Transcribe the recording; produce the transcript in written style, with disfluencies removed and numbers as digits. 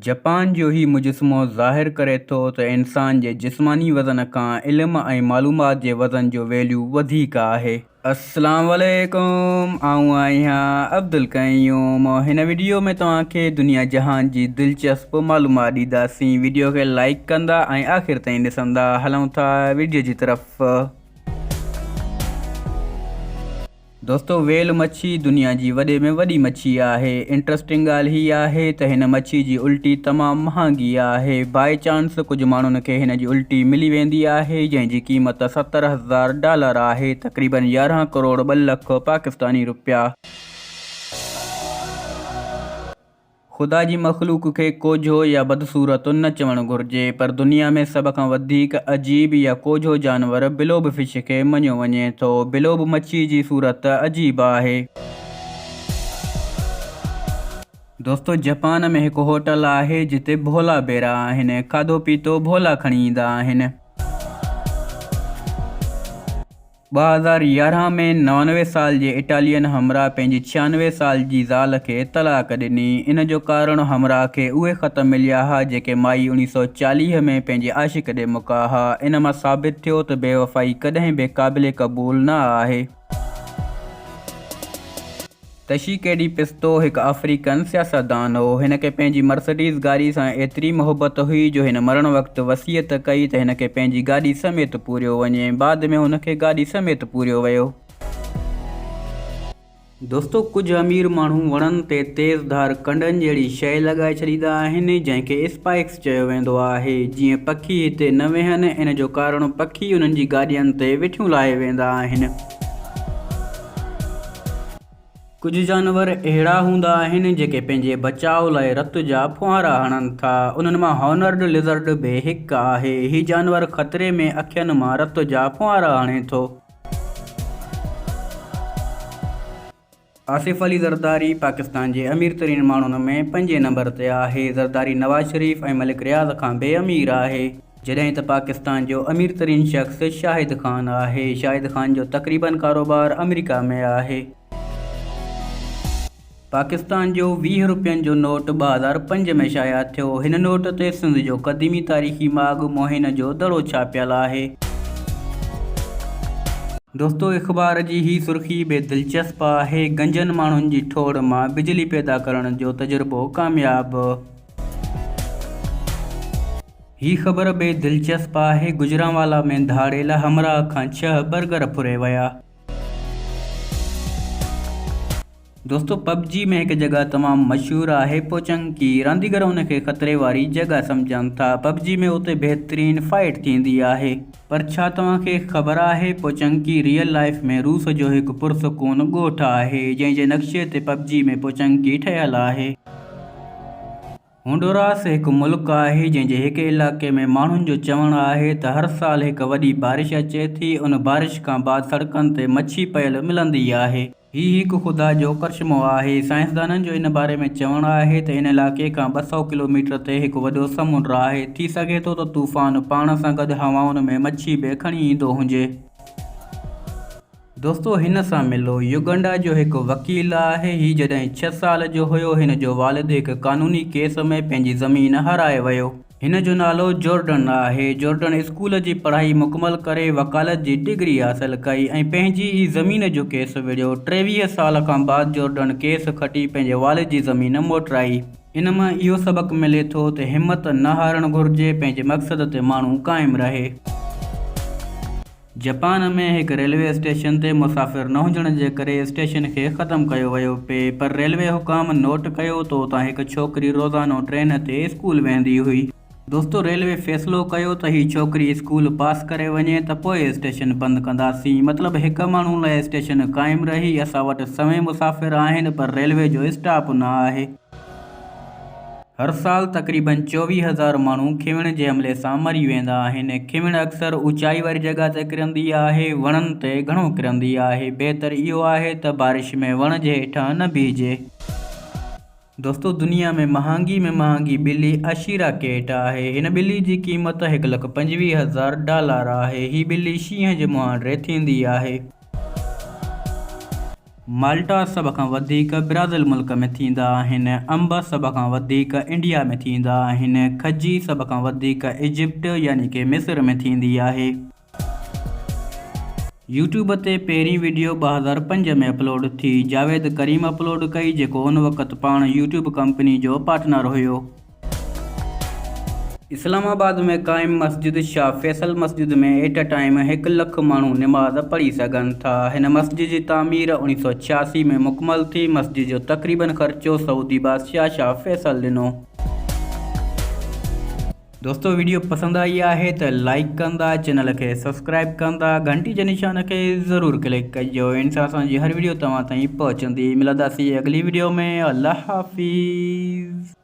Japan جو هي مجسمو ظاهر ڪري ٿو ته انسان جي جسماني وزن کان علم ۽ معلومات جي وزن جو ويليو وڌيڪ آهي. اسلام عليڪم آئون آهيان عبدالقيوم هن وڊيو ۾ توهان کي دنيا جهان جي دلچسپ معلومات ڏينداسين وڊيو کي لائيڪ ڪندا ۽ آخر تائين ڏسندا هلون ٿا وڊيو جي طرف. دوستو ويل مڇي دنيا جي وڏي ۾ وڏي مڇي آهي. انٽرسٽنگ ڳالهه هي آهي ته هن مڇي جي الٽي تمام مهانگي آهي. بائي چانس ڪجهه ماڻهن کي هن جي الٽي ملي ويندي آهي جنهن جي قيمت 70,000 ڊالر آهي تقريبن 11 ڪروڙ ٻه لک پاڪستاني روپيا. خدا جي مخلوق کي ڪوجهو يا بدصورت نه چوڻ گهرجي، پر دنيا ۾ سڀ کان وڌيڪ عجيب يا ڪوجهو جانور بلوب فش کي مڃيو وڃي ٿو. بلوب مڇي جي صورت عجيب آهي. دوستو جپان ۾ هڪ هوٽل آهي جتي ڀولا بيرا آهن. کاڌو پيتو ڀولا کڻي ايندا آهن. 2011 ۾ 99 سال جي اٽالين همراهه پنهنجي 96 سال جي زال کي طلاق ڏني. ان جو ڪارڻ همراهه کي اهي خط مليا ها جيڪي مائي 1940 ۾ پنهنجي عاشق ڏي مڪا ها. ان مان ثابت ٿيو ته بيوفائي ڪڏهن به قابل قبول نه آهي. تشيڪيڊي پستو هڪ آفريڪن سياستدان هو. هن کي پنهنجي مرسڊيز گاڏي سان ايتري محبت هئي جو هن مرڻ وقت وصيت ڪئي ته هن کي پنهنجي گاڏي سميت پوريو وڃي. بعد ۾ هن کي گاڏي سميت پوريو ويو. دوستو ڪجهه امير ماڻهو وڻن تي تيز ڌار ڪنڊن جهڙي شيء لڳائي ڇڏيندا آهن جنهن کي اسپائڪس چيو ويندو آهي جيئن پکي هتي نه ويهن ان جو ڪارڻ پکي انهن جي گاڏين تي وٺيون لاهي ويندا آهن. ڪجهه جانور اهڙا هوندا آهن جيڪي پنهنجي بچاء لاء رت جا ڦوهارا هڻن ٿا. انهن مان هارنڊ لزرڊ به هڪ آهي. هي جانور خطري ۾ اکين مان رت جا ڦوهارا هڻي ٿو. آصف علي زرداري پاڪستان جي امير ترين ماڻهن ۾ پنجين نمبر تي آهي. زرداري نواز شريف ۽ ملڪ رياض کان به امير آهي. جڏهن ته پاڪستان جو امير ترين شخص شاهد خان آهي. شاهد خان جو تقريبن ڪاروبار آمريڪا ۾ آهي. پاڪستان جو 20 روپين جو نوٽ 2005 ۾ شايع ٿيو. هن نوٽ تي سنڌ جو قديمي تاريخي ماڳ موهن جو دڙو ڇاپيل آهي. دوستو اخبار جي هي سرخي به دلچسپ آهي، گنجن ماڻهن جي ٺوڙ مان بجلي پيدا ڪرڻ جو تجربو ڪامياب. هي خبر به دلچسپ آهي، گجرانوالا ۾ ڌاڙيل همراهه کان ڇهه برگر ڦري ويا. دوستو پب جي ۾ هڪ جڳهه تمام مشهور آهي پوچنڪي، رانديگر ان کي خطري واري جڳهه سمجهن ٿا، پب جي ۾ اتي بهترين فائيٽ ٿيندي آهي. پر ڇا توهان کي خبر آهي پوچنڪي ريئل لائيف ۾ روس جو هڪ پرسڪون ڳوٺ آهي جنهن جي نقشي تي پب جي ۾ پوچنڪي ٺهيل آهي. هونڊوراس هڪ ملڪ آهي جنهن جي هڪ علائقي ۾ ماڻهن جو چوڻ آهي ته هر سال هڪ وڏي بارش اچي ٿي ان بارش کان بعد سڙڪن تي مڇي پيل ملندي آهي. هي هڪ خدا جو ڪرشمو آهي. سائنسدانن جو ان باري ۾ چوڻ آهي ته ان علائقي کان 200 ڪلوميٽر تي هڪ وڏو سمنڊ آهي. ٿي سگهي ٿو ته طوفان پاڻ سان گڏ هوائن ۾ مڇي به کڻي ايندو هجي. دوستو هن سان ملو. يوگنڊا جو هڪ وڪيل آهي. هي جڏهن ڇهه سال جو هيو هن جو والد هڪ قانوني ڪيس ۾ پنهنجي زمين هارائي ويو. هن جو نالو جورڊن آهي. جورڊن اسڪول جي پڙهائي مڪمل ڪري وڪالت جي ڊگري حاصل ڪئي ۽ پنهنجي ئي زمين جو ڪيس وڙهيو. 23 سال کان بعد جورڊن ڪيس کٽي پنهنجي والد جي زمين موٽرائي. ان مان اهو سبق ملي ٿو ته همت نه هارڻ گهرجي پنهنجي مقصد تي ماڻهو قائم رهي. جپان ۾ هڪ ريلوي اسٽيشن تي مسافر نه هجڻ جي ڪري اسٽيشن کي ختم ڪيو ويو پئي پر ريلوي حڪام نوٽ ڪيو ته اتان هڪ ڇوڪري روزانو ٽرين تي اسڪول ويندي هئي. دوستو ريلوي فيصلو ڪيو ته هي ڇوڪري اسڪول پاس ڪري وڃي ته پوء اسٽيشن بند ڪنداسين مطلب هڪ ماڻهو لاء اسٽيشن قائم رهي اسان وٽ سوين مسافر آهن پر ريلوي جو اسٽاپ نه آهي. هر سال تقريبن 24 هزار ماڻهو کيوڻ جي حملي سان مري ويندا آهن. کيوڻ اڪثر اوچائي واري جڳهه تي ڪرندي آهي، وڻن تي گهڻو ڪرندي آهي. بهتر اهو آهي ته بارش ۾ وڻ جي هيٺان نه بيهجي. دوستو دنيا ۾ مهانگي ۾ مهانگي ٻلي اشيرا ڪيٽ آهي. هن ٻلي جي قيمت هڪ لک 25 هزار ڊالر آهي. هي ٻلي شينهن جي مهانڊي ٿيندي آهي. مالٽا سڀ کان وڌيڪ برازيل ملڪ ۾ ٿيندا آهن. انب سڀ کان وڌيڪ انڊيا ۾ ٿيندا آهن. کجي سڀ کان وڌيڪ ايجپٽ يعني ڪي مصر ۾ ٿيندي آهي. يوٽيوب تي پهرين وڊيو 2005 ۾ اپلوڊ ٿي. جاويد ڪريم اپلوڊ ڪئي جيڪو ان وقت پاڻ يوٽيوب ڪمپني جو پارٽنر هيو. اسلام آباد ۾ قائم مسجد شاهه فيصل مسجد ۾ ايٽ ا ٽائيم هڪ لک ماڻهو نماز پڙهي سگهن ٿا. هن مسجد جي تعمير 1986 ۾ مڪمل ٿي. مسجد جو تقريبن خرچو سعودي بادشاهه شاهه فيصل ڏنو. دوستو ويڊيو پسند آئي آهي ته لائيڪ ڪندا چينل کي سبسڪرائيب ڪندا گهنٽي جي نشان کي ضرور ڪلڪ ڪجو ان سان اسان جي هر ويڊيو توهان تائين پهچندي ملنداسين اڳلي ويڊيو ۾ الله حافظ.